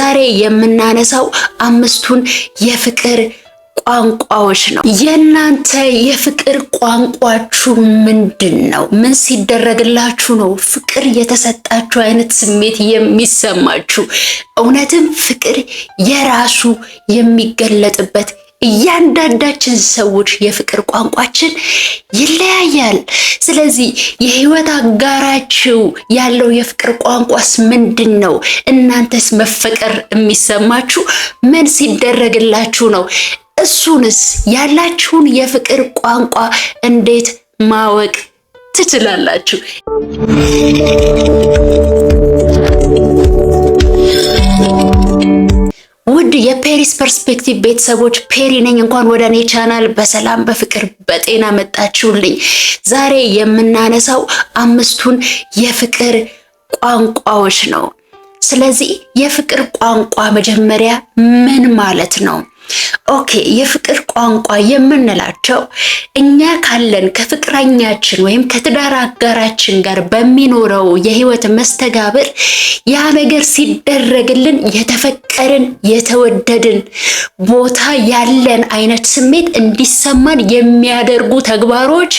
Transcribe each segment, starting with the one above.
ዛሬ የምናነሳው አምስቱን የፍቅር ቋንቋዎች ነው። የእናንተ የፍቅር ቋንቋችሁ ምንድን ነው? ምን ሲደረግላችሁ ነው ፍቅር የተሰጣችሁ አይነት ስሜት የሚሰማችሁ? እውነትም ፍቅር የራሱ የሚገለጥበት እያንዳንዳችን ሰዎች የፍቅር ቋንቋችን ይለያያል። ስለዚህ የህይወት አጋራችሁ ያለው የፍቅር ቋንቋስ ምንድን ነው? እናንተስ መፈቀር የሚሰማችሁ ምን ሲደረግላችሁ ነው? እሱንስ ያላችሁን የፍቅር ቋንቋ እንዴት ማወቅ ትችላላችሁ? ውድ የ Peri's Perspective ቤተሰቦች፣ ፔሪ ነኝ። እንኳን ወደ እኔ ቻናል በሰላም፣ በፍቅር፣ በጤና መጣችሁልኝ። ዛሬ የምናነሳው አምስቱን የፍቅር ቋንቋዎች ነው። ስለዚህ የፍቅር ቋንቋ መጀመሪያ ምን ማለት ነው? Okay፣ የፍቅር ቋንቋ የምንላቸው እኛ ካለን ከፍቅረኛችን ወይም ከትዳር አጋራችን ጋር በሚኖረው የህይወት መስተጋብር ያ ነገር ሲደረግልን የተፈቀርን፣ የተወደድን፣ ቦታ ያለን አይነት ስሜት እንዲሰማን የሚያደርጉ ተግባሮች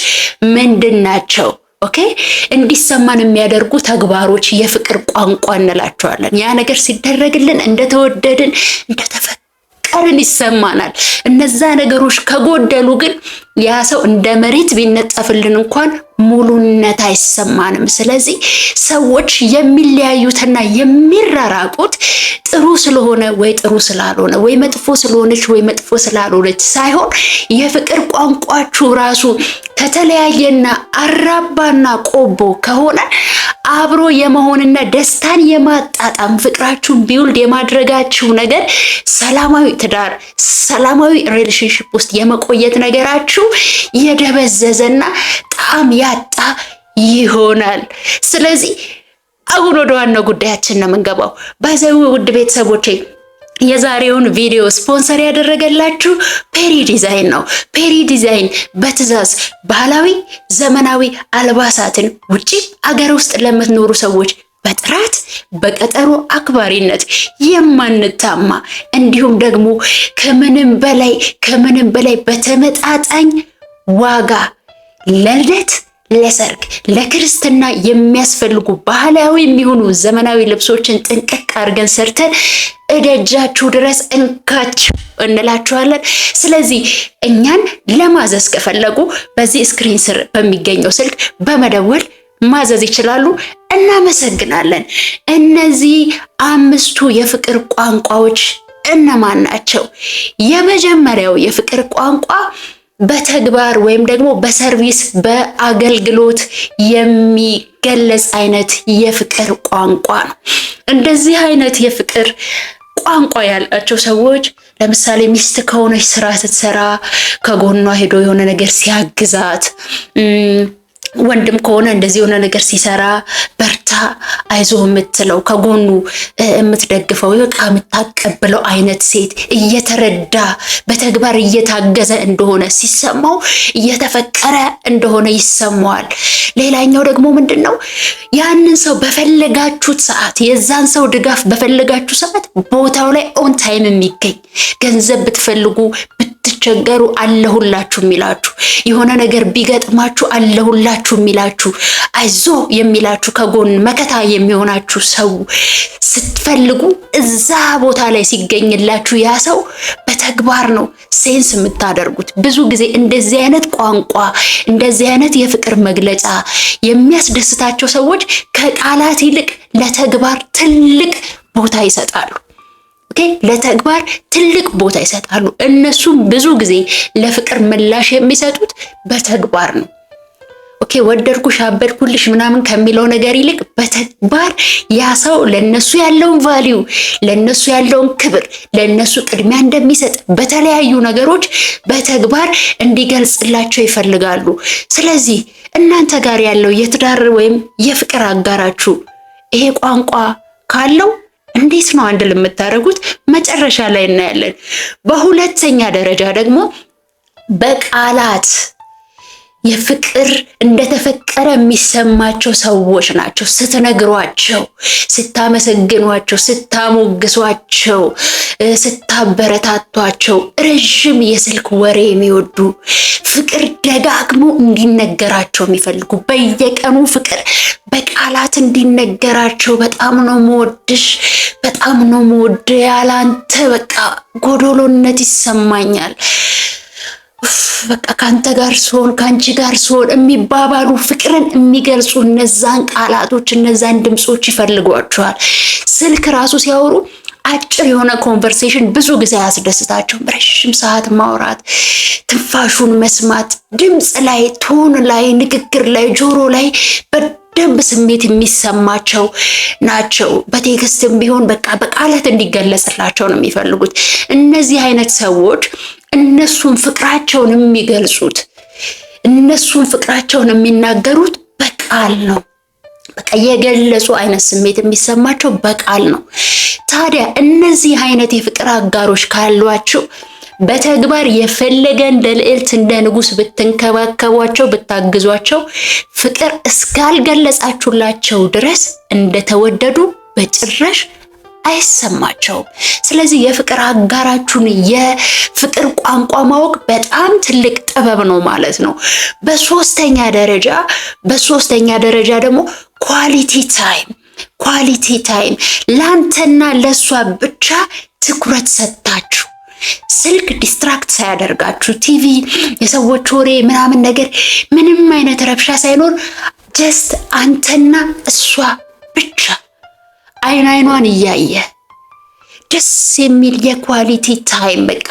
ምንድን ናቸው? Okay፣ እንዲሰማን የሚያደርጉ ተግባሮች የፍቅር ቋንቋ እንላቸዋለን። ያ ነገር ሲደረግልን እንደተወደድን፣ እንደተፈቀርን ይሰማናል። እነዛ ነገሮች ከጎደሉ ግን ያ ሰው እንደ መሬት ቢነጠፍልን እንኳን ሙሉነት አይሰማንም። ስለዚህ ሰዎች የሚለያዩትና የሚራራቁት ጥሩ ስለሆነ ወይ ጥሩ ስላልሆነ፣ ወይ መጥፎ ስለሆነች ወይ መጥፎ ስላልሆነች ሳይሆን የፍቅር ቋንቋችሁ ራሱ ከተለያየና አራባና ቆቦ ከሆነ አብሮ የመሆንና ደስታን የማጣጣም፣ ፍቅራችሁን build የማድረጋችሁ ነገር፣ ሰላማዊ ትዳር፣ ሰላማዊ relationship ውስጥ የመቆየት ነገራችሁ የደበዘዘና ጣዕም ያጣ ይሆናል። ስለዚህ አሁን ወደ ዋናው ጉዳያችን ነው የምንገባው። By the way፣ ውድ ቤተሰቦቼ፣ የዛሬውን ቪዲዮ ስፖንሰር ያደረገላችሁ ፔሪ ዲዛይን ነው። ፔሪ ዲዛይን በትዕዛዝ ባህላዊ፣ ዘመናዊ አልባሳትን ውጭ አገር ውስጥ ለምትኖሩ ሰዎች በጥራት፣ በቀጠሮ አክባሪነት የማንታማ፣ እንዲሁም ደግሞ ከምንም በላይ ከምንም በላይ በተመጣጣኝ ዋጋ ለልደት፣ ለሰርግ፣ ለክርስትና የሚያስፈልጉ ባህላዊ የሚሆኑ ዘመናዊ ልብሶችን ጥንቅቅ አድርገን ሰርተን እደጃችሁ ድረስ እንካችሁ እንላችኋለን። ስለዚህ እኛን ለማዘዝ ከፈለጉ በዚህ screen ስር በሚገኘው ስልክ በመደወል ማዘዝ ይችላሉ። እናመሰግናለን። እነዚህ አምስቱ የፍቅር ቋንቋዎች እነማን ናቸው? የመጀመሪያው የፍቅር ቋንቋ በተግባር ወይም ደግሞ በ service፣ በአገልግሎት የሚገለጽ አይነት የፍቅር ቋንቋ ነው። እንደዚህ አይነት የፍቅር ቋንቋ ያላቸው ሰዎች ለምሳሌ ሚስት ከሆነች ስራ ስትሰራ ከጎኗ ሄዶ የሆነ ነገር ሲያግዛት፣ ወንድም ከሆነ እንደዚህ የሆነ ነገር ሲሰራ በርታ፣ አይዞ የምትለው፣ ከጎኑ የምትደግፈው፣ በቃ የምታቀብለው አይነት ሴት እየተረዳ፣ በተግባር እየታገዘ እንደሆነ ሲሰማው እየተፈቀረ እንደሆነ ይሰማዋል። ሌላኛው ደግሞ ምንድን ነው? ያንን ሰው በፈለጋችሁት ሰዓት፣ የዛን ሰው ድጋፍ በፈለጋችሁ ሰዓት ቦታው ላይ on time የሚገኝ፣ ገንዘብ ብትፈልጉ፣ ብትቸገሩ አለሁላችሁ የሚላችሁ፣ የሆነ ነገር ቢገጥማችሁ አለሁላችሁ የሚላችሁ፣ አይዞ የሚላችሁ፣ ከጎን መከታ የሚሆናችሁ ሰው ስትፈልጉ እዛ ቦታ ላይ ሲገኝላችሁ ያ ሰው በተግባር ነው sense የምታደርጉት። ብዙ ጊዜ እንደዚህ አይነት ቋንቋ፣ እንደዚህ አይነት የፍቅር መግለጫ የሚያስደስታቸው ሰዎች ከቃላት ይልቅ ለተግባር ትልቅ ቦታ ይሰጣሉ። Okay፣ ለተግባር ትልቅ ቦታ ይሰጣሉ። እነሱም ብዙ ጊዜ ለፍቅር ምላሽ የሚሰጡት በተግባር ነው። Okay፣ ወደድኩሽ፣ አበድኩልሽ ምናምን ከሚለው ነገር ይልቅ በተግባር ያ ሰው ለነሱ ያለውን value፣ ለነሱ ያለውን ክብር፣ ለነሱ ቅድሚያ እንደሚሰጥ በተለያዩ ነገሮች በተግባር እንዲገልጽላቸው ይፈልጋሉ። ስለዚህ እናንተ ጋር ያለው የትዳር ወይም የፍቅር አጋራችሁ ይሄ ቋንቋ ካለው እንዴት ነው አንድ የምታደርጉት? መጨረሻ ላይ እናያለን። በሁለተኛ ደረጃ ደግሞ በቃላት የፍቅር እንደተፈቀረ የሚሰማቸው ሰዎች ናቸው። ስትነግሯቸው፣ ስታመሰግኗቸው፣ ስታሞግሷቸው፣ ስታበረታቷቸው ረዥም የስልክ ወሬ የሚወዱ፣ ፍቅር ደጋግሞ እንዲነገራቸው የሚፈልጉ፣ በየቀኑ ፍቅር በቃላት እንዲነገራቸው፣ በጣም ነው ምወድሽ፣ በጣም ነው ምወድህ፣ ያላንተ በቃ ጎዶሎነት ይሰማኛል፣ በቃ ከአንተ ጋር ስሆን፣ ከአንቺ ጋር ስሆን የሚባባሉ፣ ፍቅርን የሚገልጹ እነዛን ቃላቶች፣ እነዛን ድምፆች ይፈልጓቸዋል። ስልክ ራሱ ሲያወሩ አጭር የሆነ conversation ብዙ ጊዜ አያስደስታቸውም። ረዥም ሰዓት ማውራት፣ ትንፋሹን መስማት፣ ድምፅ ላይ፣ tone ላይ፣ ንግግር ላይ፣ ጆሮ ላይ በደንብ ስሜት የሚሰማቸው ናቸው። በ text ም ቢሆን በቃ በቃላት እንዲገለጽላቸው ነው የሚፈልጉት። እነዚህ አይነት ሰዎች እነሱን ፍቅራቸውን የሚገልጹት፣ እነሱን ፍቅራቸውን የሚናገሩት በቃል ነው። በቃ የገለጹ አይነት ስሜት የሚሰማቸው በቃል ነው። ታዲያ እነዚህ አይነት የፍቅር አጋሮች ካሏችሁ በተግባር የፈለገ እንደ ልዕልት፣ እንደ ንጉስ ብትንከባከቧቸው፣ ብታግዟቸው ፍቅር እስካልገለጻችሁላቸው ድረስ እንደተወደዱ በጭራሽ አይሰማቸውም። ስለዚህ የፍቅር አጋራችሁን የፍቅር ቋንቋ ማወቅ በጣም ትልቅ ጥበብ ነው ማለት ነው። በሶስተኛ ደረጃ ደግሞ quality time። Quality time ላንተና ለእሷ ብቻ ትኩረት ሰጥታችሁ፣ ስልክ distract ሳያደርጋችሁ፣ ቲቪ፣ የሰዎች ወሬ ምናምን ነገር፣ ምንም አይነት ረብሻ ሳይኖር just አንተና እሷ ብቻ አይን አይኗን እያየ ደስ የሚል የ quality time፣ በቃ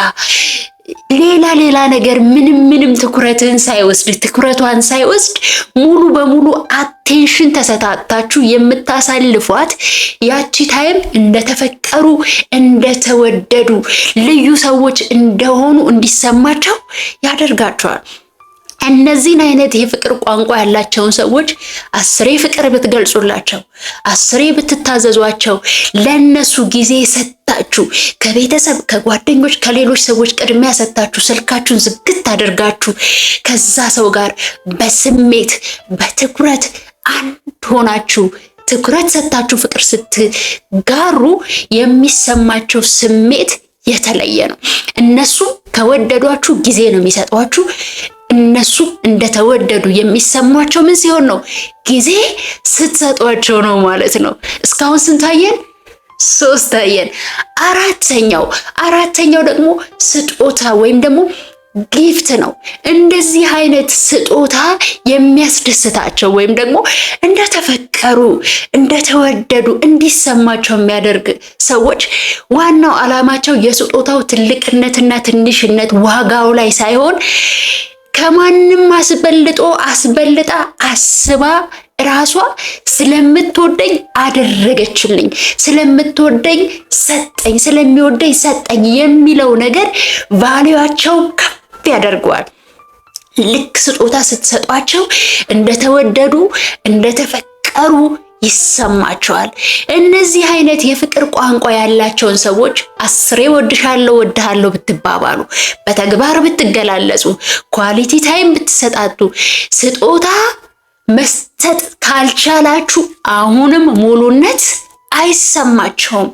ሌላ ሌላ ነገር ምንም ምንም ትኩረትህን ሳይወስድ፣ ትኩረቷን ሳይወስድ ሙሉ በሙሉ attention ተሰጣጥታችሁ የምታሳልፏት ያቺ time እንደተፈቀሩ፣ እንደተወደዱ፣ ልዩ ሰዎች እንደሆኑ እንዲሰማቸው ያደርጋቸዋል። እነዚህን አይነት የፍቅር ቋንቋ ያላቸውን ሰዎች 10 ፍቅር ብትገልጹላቸው፣ 10 ብትታዘዟቸው፣ ለእነሱ ጊዜ ሰጥታችሁ፣ ከቤተሰብ፣ ከጓደኞች፣ ከሌሎች ሰዎች ቅድሚያ ሰጥታችሁ፣ ስልካችሁን ዝግት አድርጋችሁ ከዛ ሰው ጋር በስሜት በትኩረት አንድ ሆናችሁ ትኩረት ሰጥታችሁ ፍቅር ስትጋሩ የሚሰማቸው ስሜት የተለየ ነው። እነሱ ከወደዷችሁ ጊዜ ነው የሚሰጧችሁ። እነሱ እንደተወደዱ የሚሰማቸው ምን ሲሆን ነው? ጊዜ ስትሰጧቸው ነው ማለት ነው። እስካሁን ስንት አየን? ሶስት አየን። አራተኛው ደግሞ ስጦታ ወይም ደግሞ gift ነው። እንደዚህ አይነት ስጦታ የሚያስደስታቸው ወይም ደግሞ እንደተፈቀሩ፣ እንደተወደዱ እንዲሰማቸው የሚያደርግ ሰዎች ዋናው ዓላማቸው የስጦታው ትልቅነትና ትንሽነት ዋጋው ላይ ሳይሆን ከማንም አስበልጦ፣ አስበልጣ አስባ ራሷ ስለምትወደኝ አደረገችልኝ፣ ስለምትወደኝ ሰጠኝ፣ ስለሚወደኝ ሰጠኝ የሚለው ነገር value ዋቸው ከፍ ያደርገዋል። ልክ ስጦታ ስትሰጧቸው እንደተወደዱ፣ እንደተፈቀሩ ይሰማቸዋል። እነዚህ አይነት የፍቅር ቋንቋ ያላቸውን ሰዎች 10 ወድሻለሁ፣ ወድሃለሁ ብትባባሉ፣ በተግባር ብትገላለጹ፣ quality time ብትሰጣጡ፣ ስጦታ መስጠት ካልቻላችሁ አሁንም ሙሉነት አይሰማቸውም።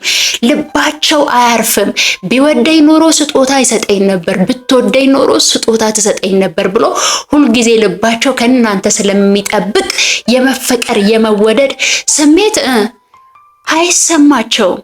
ልባቸው አያርፍም። ቢወደኝ ኖሮ ስጦታ ይሰጠኝ ነበር፣ ብትወደኝ ኖሮ ስጦታ ትሰጠኝ ነበር ብሎ ሁልጊዜ ልባቸው ከእናንተ ስለሚጠብቅ የመፈቀር፣ የመወደድ ስሜት አይሰማቸውም።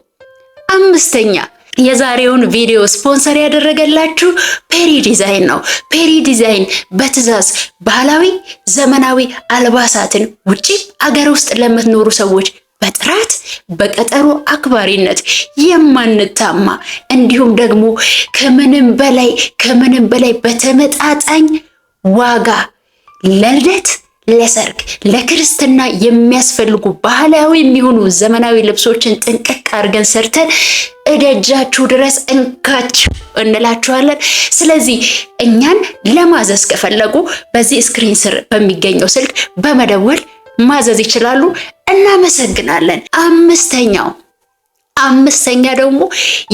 አምስተኛ፣ የዛሬውን ቪዲዮ ስፖንሰር ያደረገላችሁ ፔሪ ዲዛይን ነው። ፔሪ ዲዛይን በትዕዛዝ ባህላዊ፣ ዘመናዊ አልባሳትን ውጪ አገር ውስጥ ለምትኖሩ ሰዎች በጥራት፣ በቀጠሮ አክባሪነት የማንታማ፣ እንዲሁም ደግሞ ከምንም በላይ በተመጣጣኝ ዋጋ ለልደት፣ ለሰርግ፣ ለክርስትና የሚያስፈልጉ ባህላዊ የሚሆኑ ዘመናዊ ልብሶችን ጥንቅቅ አድርገን ሰርተን እደጃችሁ ድረስ እንካችሁ እንላችኋለን። ስለዚህ እኛን ለማዘዝ ከፈለጉ በዚህ screen ስር በሚገኘው ስልክ በመደወል ማዘዝ ይችላሉ። እናመሰግናለን። አምስተኛው አምስተኛ ደግሞ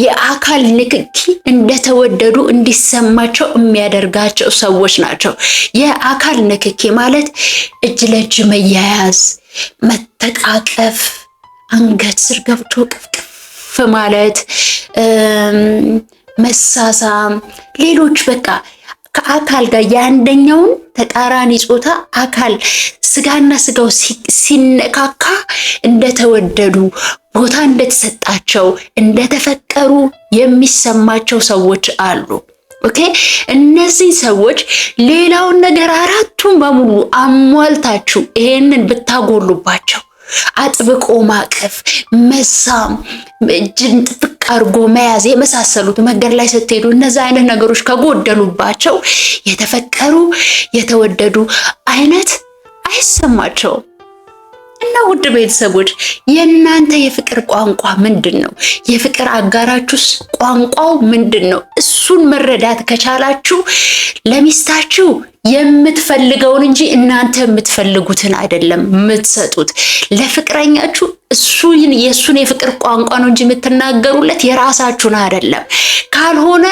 የአካል ንክኪ እንደተወደዱ እንዲሰማቸው የሚያደርጋቸው ሰዎች ናቸው። የአካል ንክኪ ማለት እጅ ለእጅ መያያዝ፣ መተቃቀፍ፣ አንገት ስር ገብቶ እቅፍቅፍ ማለት፣ መሳሳም፣ ሌሎች በቃ ከአካል ጋር የአንደኛውን ተቃራኒ ጾታ አካል ስጋና ስጋው ሲነካካ እንደተወደዱ፣ ቦታ እንደተሰጣቸው፣ እንደተፈቀሩ የሚሰማቸው ሰዎች አሉ። Okay፣ እነዚህ ሰዎች ሌላውን ነገር አራቱን በሙሉ አሟልታችሁ ይሄንን ብታጎሉባቸው፣ አጥብቆ ማቀፍ፣ መሳም፣ እጅን ጥብቅ አድርጎ መያዝ የመሳሰሉት፣ መንገድ ላይ ስትሄዱ እነዚ አይነት ነገሮች ከጎደሉባቸው የተፈቀሩ የተወደዱ አይነት አይሰማቸውም። እና ውድ ቤተሰቦች፣ የእናንተ የፍቅር ቋንቋ ምንድን ነው? የፍቅር አጋራችሁስ ቋንቋው ምንድን ነው? እሱን መረዳት ከቻላችሁ ለሚስታችሁ የምትፈልገውን እንጂ እናንተ የምትፈልጉትን አይደለም የምትሰጡት። ለፍቅረኛችሁ እሱን የእሱን የፍቅር ቋንቋ ነው እንጂ የምትናገሩለት የራሳችሁን አይደለም። ካልሆነ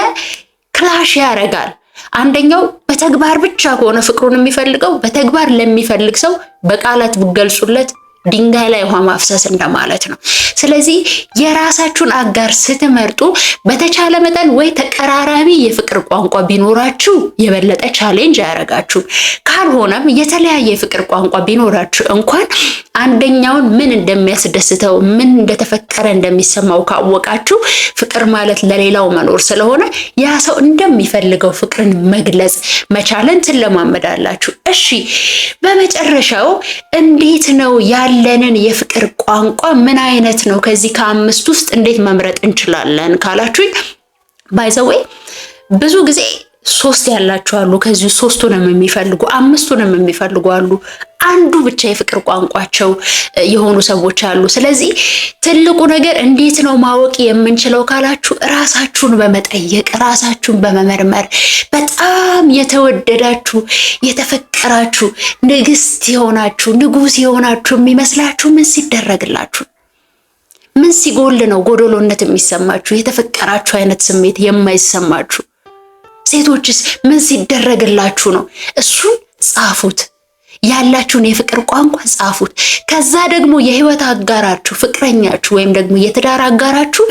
clash ያደርጋል። አንደኛው በተግባር ብቻ ከሆነ ፍቅሩን የሚፈልገው፣ በተግባር ለሚፈልግ ሰው በቃላት ብገልጹለት ድንጋይ ላይ ውሃ ማፍሰስ እንደማለት ነው። ስለዚህ የራሳችሁን አጋር ስትመርጡ በተቻለ መጠን ወይ ተቀራራቢ የፍቅር ቋንቋ ቢኖራችሁ የበለጠ challenge አያረጋችሁም። ካልሆነም የተለያየ የፍቅር ቋንቋ ቢኖራችሁ እንኳን አንደኛውን ምን እንደሚያስደስተው፣ ምን እንደተፈቀረ እንደሚሰማው ካወቃችሁ፣ ፍቅር ማለት ለሌላው መኖር ስለሆነ ያ ሰው እንደሚፈልገው ፍቅርን መግለጽ መቻልን ትለማመዳላችሁ። እሺ፣ በመጨረሻው እንዴት ነው ያለንን የፍቅር ቋንቋ ምን አይነት ነው? ከዚህ ከአምስት ውስጥ እንዴት መምረጥ እንችላለን ካላችሁኝ፣ by the way ብዙ ጊዜ ሶስት ያላቸው አሉ። ከዚህ ሶስቱንም የሚፈልጉ፣ አምስቱንም የሚፈልጉ አሉ። አንዱ ብቻ የፍቅር ቋንቋቸው የሆኑ ሰዎች አሉ። ስለዚህ ትልቁ ነገር እንዴት ነው ማወቅ የምንችለው ካላችሁ፣ ራሳችሁን በመጠየቅ፣ ራሳችሁን በመመርመር፣ በጣም የተወደዳችሁ፣ የተፈቀራችሁ፣ ንግስት የሆናችሁ፣ ንጉስ የሆናችሁ የሚመስላችሁ ምን ሲደረግላችሁ፣ ምን ሲጎል ነው ጎዶሎነት የሚሰማችሁ፣ የተፈቀራችሁ አይነት ስሜት የማይሰማችሁ? ሴቶችስ ምን ሲደረግላችሁ ነው? እሱን ጻፉት። ያላችሁን የፍቅር ቋንቋ ጻፉት። ከዛ ደግሞ የህይወት አጋራችሁ፣ ፍቅረኛችሁ ወይም ደግሞ የትዳር አጋራችሁ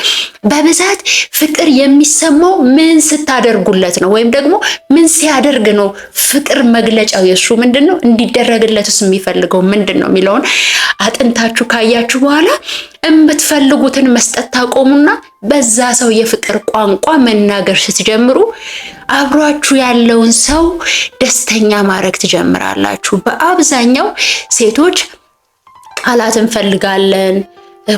በብዛት ፍቅር የሚሰማው ምን ስታደርጉለት ነው? ወይም ደግሞ ምን ሲያደርግ ነው? ፍቅር መግለጫው የእሱ ምንድን ነው? እንዲደረግለትስ የሚፈልገው ምንድን ነው የሚለውን አጥንታችሁ ካያችሁ በኋላ የምትፈልጉትን መስጠት ታቆሙና በዛ ሰው የፍቅር ቋንቋ መናገር ስትጀምሩ አብሯችሁ ያለውን ሰው ደስተኛ ማድረግ ትጀምራላችሁ። በአብዛኛው ሴቶች ቃላት እንፈልጋለን፣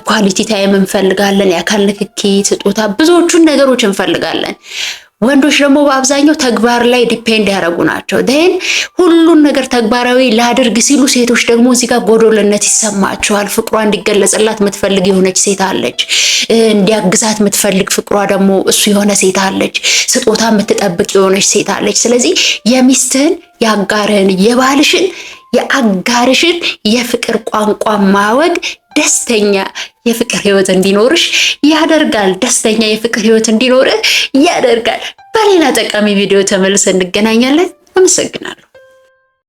quality time እንፈልጋለን፣ የአካል ንክኪ፣ ስጦታ፣ ብዙዎቹን ነገሮች እንፈልጋለን። ወንዶች ደግሞ በአብዛኛው ተግባር ላይ depend ያደረጉ ናቸው። Then ሁሉን ነገር ተግባራዊ ላድርግ ሲሉ ሴቶች ደግሞ እዚህ ጋር ጎዶልነት ይሰማቸዋል። ፍቅሯ እንዲገለጽላት የምትፈልግ የሆነች ሴት አለች። እንዲያግዛት የምትፈልግ ፍቅሯ ደግሞ እሱ የሆነ ሴት አለች። ስጦታ የምትጠብቅ የሆነች ሴት አለች። ስለዚህ የሚስትህን፣ የአጋርህን፣ የባልሽን፣ የአጋርሽን የፍቅር ቋንቋ ማወቅ ደስተኛ የፍቅር ህይወት እንዲኖርሽ ያደርጋል። ደስተኛ የፍቅር ህይወት እንዲኖርህ ያደርጋል። በሌላ ጠቃሚ ቪዲዮ ተመልሰን እንገናኛለን። አመሰግናለሁ።